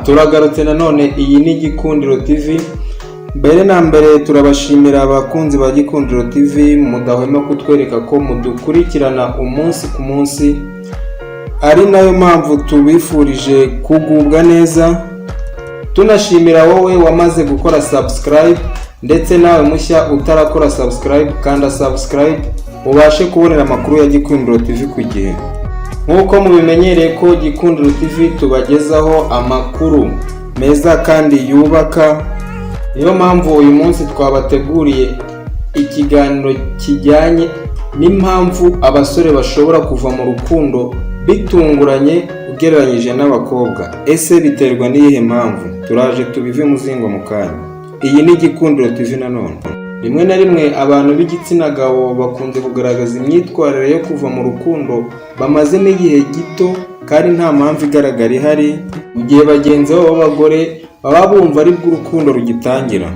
Turagarutse nanone. Iyi ni Gikundiro TV. Mbere na mbere turabashimira abakunzi ba Gikundiro TV mudahwema kutwereka ko mudukurikirana umunsi ku munsi, ari nayo mpamvu tubifurije kugubwa neza. Tunashimira wowe wamaze gukora subscribe, ndetse nawe mushya utarakora subscribe, kanda subscribe ubashe kubonera amakuru ya Gikundiro TV ku gihe. Nk'uko mubimenyereye ko Gikundiro TV tubagezaho amakuru meza kandi yubaka, niyo mpamvu uyu munsi twabateguriye ikiganiro kijyanye n'impamvu abasore bashobora kuva mu rukundo bitunguranye ugereranyije n'abakobwa. Ese biterwa n'iyihe mpamvu? Turaje tubive muzingo mu kanya. Iyi ni Gikundiro TV nanone. Rimwe na rimwe abantu b'igitsina gabo bakunze kugaragaza imyitwarire yo kuva mu rukundo bamazemo igihe gito kandi nta mpamvu igaragara ihari, mu gihe bagenzi babo b'abagore baba bumva aribwo urukundo rugitangira.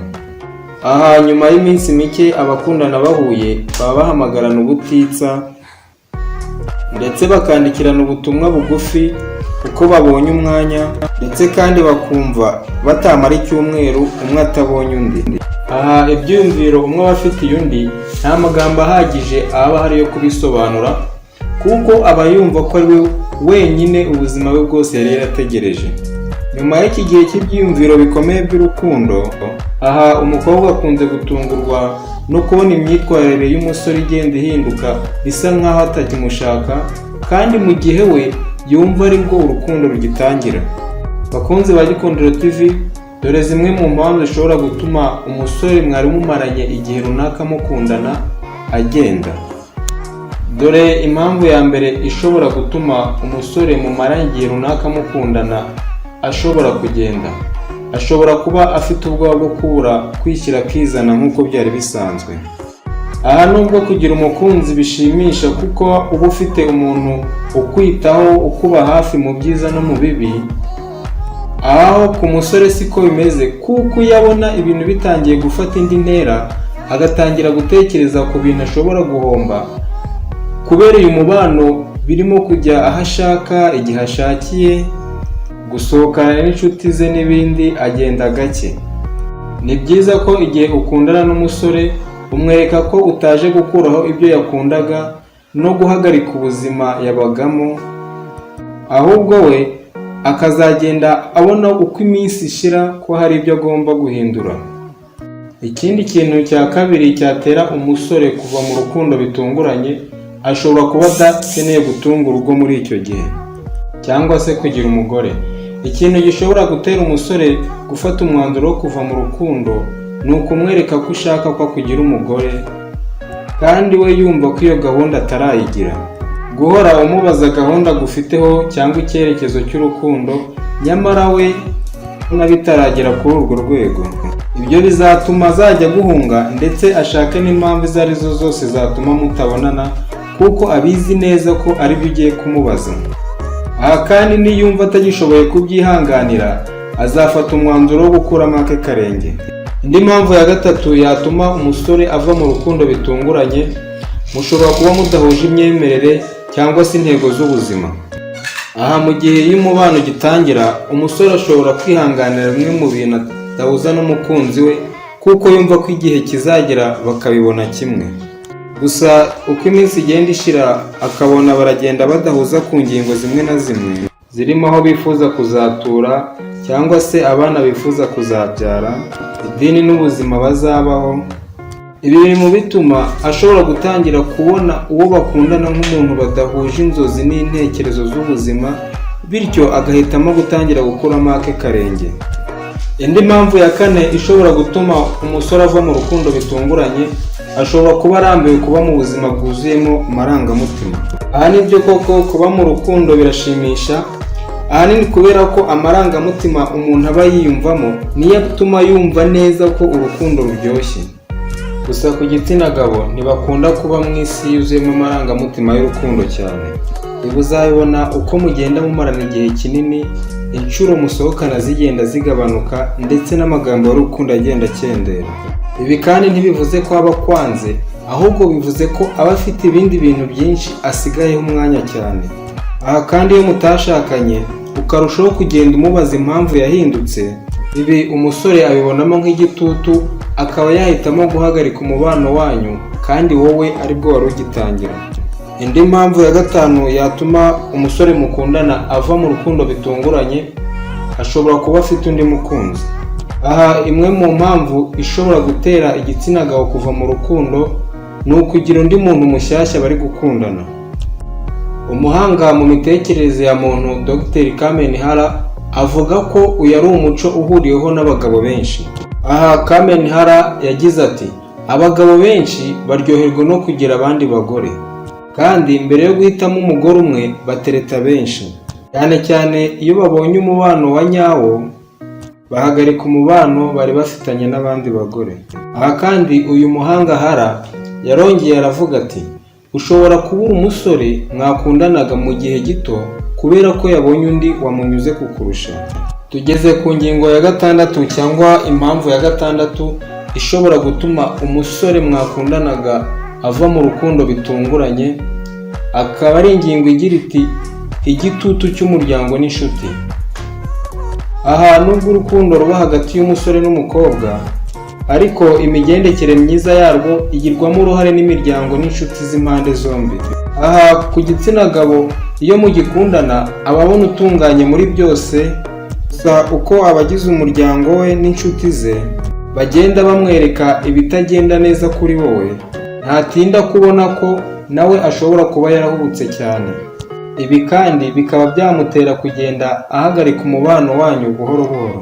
Aha nyuma y'iminsi mike abakundana bahuye, baba bahamagarana ubutitsa ndetse bakandikirana ubutumwa bugufi uko babonye umwanya, ndetse kandi bakumva batamara icyumweru umwe atabonye undi. Aha ibyiyumviro umwe aba afitiye undi nta magambo ahagije aba ahari yo kubisobanura, kuko aba yumva ko ari we wenyine ubuzima bwe bwose yari yarategereje. Nyuma y'iki gihe cy'ibyiyumviro bikomeye by'urukundo, aha umukobwa akunze gutungurwa no kubona imyitwarire y'umusore igenda ihinduka, bisa nkaho atakimushaka, kandi mu gihe we yumva aribwo urukundo rugitangira. Bakunzi ba Gikundiro TV, dore zimwe mu mpamvu zishobora gutuma umusore mwari mumaranye igihe runaka mukundana agenda. Dore impamvu ya mbere ishobora gutuma umusore mumaranye igihe runaka mukundana ashobora kugenda: ashobora kuba afite ubwoba bwo kubura kwishyira akizana nk'uko byari bisanzwe. Aha nubwo kugira umukunzi bishimisha, kuko uba ufite umuntu ukwitaho, ukuba hafi mu byiza no mu bibi, aho ku musore siko bimeze, kuko iyo abona ibintu bitangiye gufata indi ntera, agatangira gutekereza ku bintu ashobora guhomba kubera uyu mubano, birimo kujya aho ashaka igihe ashakiye, gusohokana n'inshuti ze n'ibindi, agenda gake. Ni byiza ko igihe ukundana n'umusore umwereka ko utaje gukuraho ibyo yakundaga no guhagarika ubuzima yabagamo, ahubwo we akazagenda abona uko iminsi ishira ko hari ibyo agomba guhindura. Ikindi kintu cya kabiri cyatera umusore kuva mu rukundo bitunguranye, ashobora kuba adakeneye gutunga urugo muri icyo gihe cyangwa se kugira umugore. Ikintu gishobora gutera umusore gufata umwanzuro wo kuva mu rukundo ni ukumwereka ko ushaka ko akugira umugore kandi we yumva ko iyo gahunda atarayigira. Guhora umubaza gahunda agufiteho cyangwa icyerekezo cy'urukundo, nyamara we bitaragera kuri urwo rwego, ibyo bizatuma azajya aguhunga, ndetse ashake n'impamvu izo ari zo zose zatuma mutabonana, kuko abizi neza ko aribyo ugiye kumubaza. Aha kandi niyumva atagishoboye kubyihanganira, azafata umwanzuro wo gukuramo ake karenge. Indi mpamvu ya gatatu yatuma umusore ava mu rukundo bitunguranye, mushobora kuba mudahuje imyemerere cyangwa se intego z'ubuzima. Aha mu gihe iyo umubano ugitangira, umusore ashobora kwihanganira bimwe mu bintu adahuza n'umukunzi we, kuko yumva ko igihe kizagera bakabibona kimwe. Gusa uko iminsi igenda ishira, akabona baragenda badahuza ku ngingo zimwe na zimwe, zirimo aho bifuza kuzatura cyangwa se abana bifuza kuzabyara, idini n'ubuzima bazabaho. Ibi biri mu bituma ashobora gutangira kubona uwo bakundana nk'umuntu badahuje inzozi n'intekerezo z'ubuzima, bityo agahitamo gutangira gukuramo ake karenge. Indi mpamvu ya kane ishobora gutuma umusore ava mu rukundo bitunguranye, ashobora kuba arambiwe kuba mu buzima bwuzuyemo amarangamutima. Aha nibyo koko, kuba mu rukundo birashimisha, ahanini kubera ko amarangamutima umuntu aba yiyumvamo niyo atuma yumva neza ko urukundo ruryoshye. Gusa ku gitsina gabo ntibakunda kuba mu isi yuzuyemo amarangamutima y'urukundo cyane. Ibi uzabibona uko mugenda mumarana igihe kinini, inshuro musohokana zigenda zigabanuka, ndetse n'amagambo y'urukundo agenda akendera. Ibi kandi ntibivuze ko aba akwanze, ahubwo bivuze ko aba afite ibindi bintu byinshi asigayeho umwanya cyane. Aha kandi iyo mutashakanye ukarushaho kugenda umubaza impamvu yahindutse. Ibi umusore abibonamo nk'igitutu, akaba yahitamo guhagarika umubano wanyu kandi wowe aribwo wari ugitangira. Indi mpamvu ya gatanu yatuma umusore mukundana ava mu rukundo bitunguranye, ashobora kuba afite undi mukunzi. Aha imwe mu mpamvu ishobora gutera igitsina gabo kuva mu rukundo ni ukugira undi muntu mushyashya bari gukundana. Umuhanga mu mitekerereze ya muntu, Dr Carmen Harra, avuga ko uyu ari umuco uhuriweho n'abagabo benshi. Aha Carmen Harra yagize ati: "Abagabo benshi baryoherwa no kugira abandi bagore, kandi mbere yo guhitamo umugore umwe batereta benshi. Cyane cyane iyo babonye umubano wa nyawo, bahagarika umubano bari bafitanye n'abandi bagore." Aha kandi uyu muhanga Harra yarongeye aravuga ati: "Ushobora kubura umusore mwakundanaga mu gihe gito kubera ko yabonye undi wamunyuze kukurusha." Tugeze ku ngingo ya gatandatu, cyangwa impamvu ya gatandatu ishobora gutuma umusore mwakundanaga ava mu rukundo bitunguranye, akaba ari ingingo igira iti: "Igitutu cy'umuryango n'inshuti." Aha nubwo urukundo ruba hagati y'umusore n'umukobwa, ariko imigendekere myiza yarwo igirwamo uruhare n'imiryango n'inshuti z'impande zombi. Aha ku gitsina gabo, iyo mugikundana aba abona utunganye muri byose. Gusa uko abagize umuryango we n'inshuti ze bagenda bamwereka ibitagenda neza kuri wowe, ntatinda kubona ko nawe ashobora kuba yarahubutse cyane. Ibi kandi bikaba byamutera kugenda ahagarika umubano wanyu buhoro buhoro.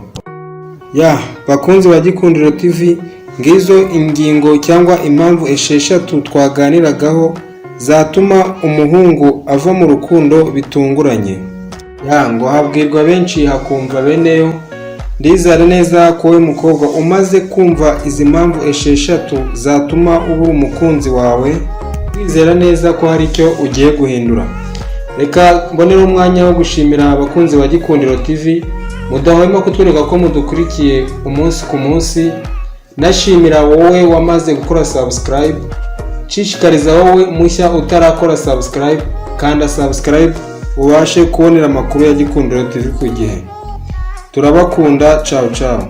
Ya bakunzi ba Gikundiro TV, ngizo ingingo cyangwa impamvu 6 twaganiragaho zatuma umuhungu ava mu rukundo bitunguranye. Ya ngo habwirwa benshi hakumva beneyo. Ndizera neza ko wowe mukobwa umaze kumva izi mpamvu 6 zatuma ubura umukunzi wawe, wizera neza ko hari icyo ugiye guhindura. Reka mbonere umwanya wo gushimira abakunzi ba Gikundiro TV mudahwema kutwereka ko mudukurikiye umunsi ku munsi. Nashimira wowe wamaze gukora subscribe, nshishikariza wowe mushya utarakora subscribe, kanda subscribe ubashe kubonera amakuru ya Gikundiro TV ku gihe. Turabakunda, ciao ciao.